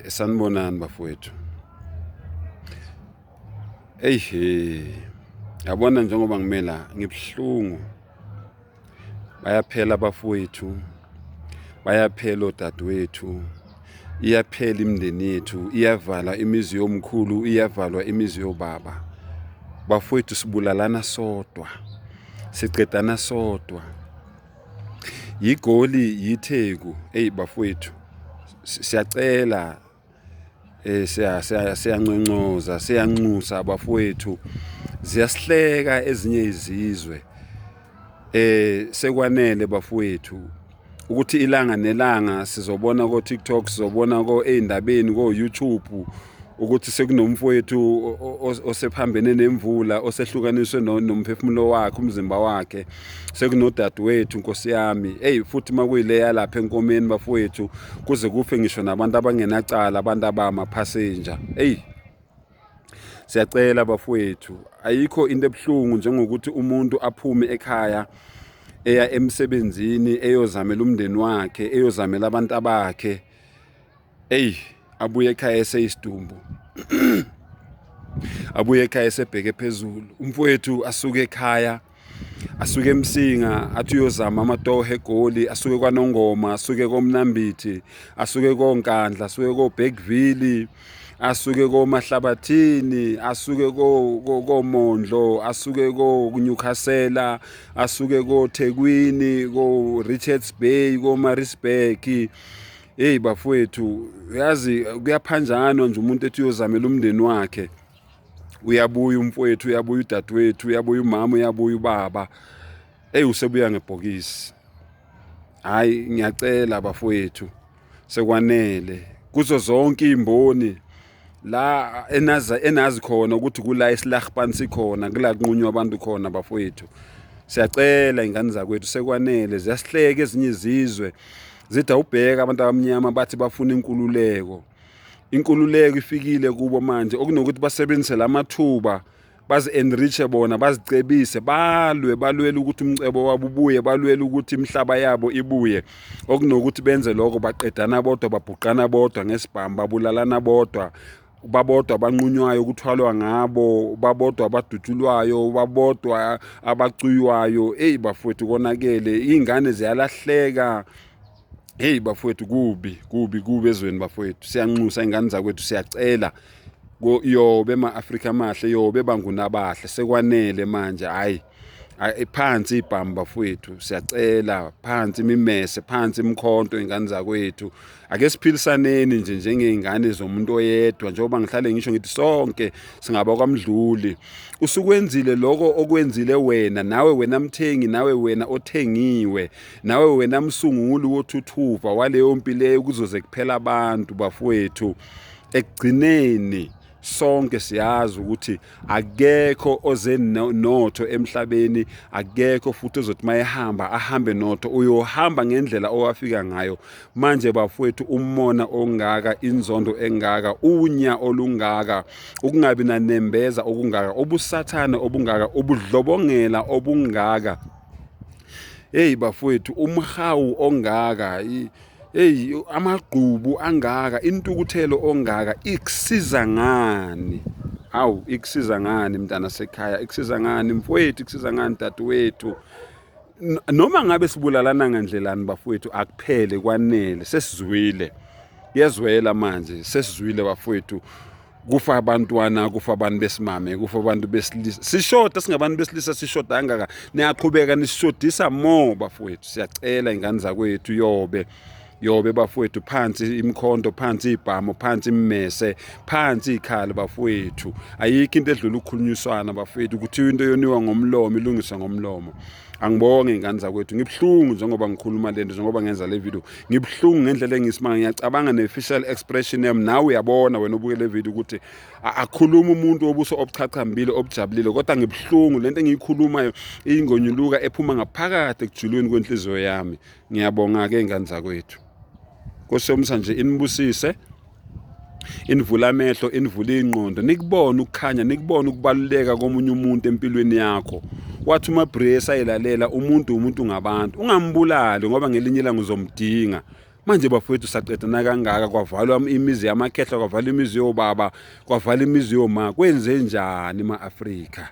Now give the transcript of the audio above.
Sanibonani bafowethu. Eyi he, yabona njengoba ngime la ngibuhlungu. Bayaphela abafowethu, bayaphela odadewethu, iyaphela imindeni yethu, iyavalwa imizi yomkhulu, iyavalwa imizi yobaba. Bafowethu sibulalana sodwa, siqedana sodwa. YiGoli, yiTheku, eyi bafowethu siyacela siyanconcoza, siyanxusa bafowethu. Ziyasihleka ezinye izizwe. Sekwanele bafowethu ukuthi ilanga nelanga sizobona ko-TikTok, sizobona ko ey'ndabeni ko-YouTube ukuthi sekunomfowethu osephambene nemvula osehlukaniswe nomphefumulo wakhe umzimba wakhe sekunodadewethu nkosi yami eyi futhi makuyileya lapha enkomeni bafowethu kuze kufe ngisho nabantu abangenacala abantu abamaphasenja eyi siyacela bafowethu ayikho into ebuhlungu njengokuthi umuntu aphume ekhaya eya emsebenzini eyozamela umndeni wakhe eyozamela abantu abakhe eyi abuye ekhaya eseyisidumbu abuye ekhaya esebheke phezulu umfowethu asuke ekhaya asuke emsinga athi uyozama amatoho egoli asuke kwanongoma asuke komnambithi asuke konkandla asuke koBergville asuke komahlabathini asuke komondlo asuke koNewcastle asuke koThekwini ko-Richards Bay ko-Maritzburg. Hey bafowethu, yazi kuyaphanjanwa nje umuntu ethi uyozamela umndeni wakhe. Uyabuya umfowethu, uyabuya udadewethu, uyabuya umama, uyabuya ubaba. Eyi usebuya ngebhokisi. Hhayi ngiyacela bafowethu sekwanele kuzo zonke iy'mboni la enazi enazi khona ukuthi kula isilahpan sikhona kula kunqunywa abantu khona bafowethu. Siyacela ingane zakwethu sekwanele ziyasihleka ezinye izizwe zithi awubheka abantu abamnyama bathi bafuna inkululeko. Inkululeko ifikile kubo manje okunokuthi basebenzise lamathuba bazi-enriche bona bazicebise balwe balwele ukuthi umcebo wabo ubuye balwele ukuthi imihlaba yabo ibuye okunokuthi benze lokho baqedana bodwa babhuqana bodwa ngesibhamu babulalana bodwa babodwa abanqunywayo kuthwalwa ngabo babodwa abadutshulwayo babodwa abacuywayo eyi bafowethu konakele iy'ngane ziyalahleka. Hey bafowethu kubi kubi kubi ezweni bafowethu siyanxusa ingane zakwethu siyacela yobe ma-Afrika amahle yobe bangunabahle sekwanele manje hhayi phansi ibhamu bafowethu siyacela phansi imimese phansi imikhonto ingane zakwethu ake siphilisaneni nje njengey'ngane zomuntu oyedwa njengoba ngihlale ngisho ngithi sonke singaba kwamdluli usukwenzile lokho okwenzile wena nawe wena mthengi nawe wena othengiwe nawe wena msunguli wothuthuva waleyo mpi leyo kuzoze kuphela abantu bafowethu ekugcineni sonke siyazi ukuthi akekho oze notho emhlabeni akekho futhi ozothi mayehamba ahambe notho uyohamba ngendlela owafika ngayo manje bafowethu umona ongaka inzondo engaka unya olungaka ukungabi nanembeza okungaka ubusathane obungaka ubudlobongela obungaka hey bafowethu umhawu ongaka hey amagqubu angaka intukuthelo ongaka ikusiza ngani awu ikusiza ngani mntana sekhaya ikusiza ngani mfowethu ikusiza ngani dadewethu noma ngabe sibulalana ngandlelani bafowethu akuphele kwanele sesizwile kuyezwela manje sesizwile bafowethu kufa abantwana kufa abantu besimame kufa abantu besilisa sishoda singabantu besilisa sishoda kangaka niyaqhubeka nisishodisa more bafowethu siyacela ingane zakwethu yobe yobe bafowethu phansi imikhonto phansi ibhamu phansi imimese phansi ikhali bafowethu ayikho into edlula ukukhulunyiswana bafowethu kuthiwa into yoniwa ngomlomo ilungiswa ngomlomo angibonge ingane zakwethu ngibuhlungu njengoba ngikhuluma lento njengoba ngenza le video ngibuhlungu ngendlela engisimanga ngiyacabanga ne-facial expression yami nawe uyabona wena obuke le video ukuthi akhuluma umuntu wobuso obuchachambile obujabulile kodwa ngibuhlungu lento engiyikhulumayo iyingonyuluka ephuma ngaphakathi ekujulweni kwenhliziyo yami ngiyabonga-ke ingane zakwethu Nkosi yomusa nje inibusise inivula amehlo inivula ingqondo nikubone ukukhanya nikubone ukubaluleka komunye umuntu empilweni yakho wathi uMabresa ayilalela umuntu umuntu ngabantu ungambulali ngoba ngelinye ilanga uzomdinga. Manje bafowethu saqedana kangaka, kwavalwa imizi yamakhehla, kwavalwa imizi yobaba, kwavalwa imizi yoma. Kwenze njani ma-Afrika?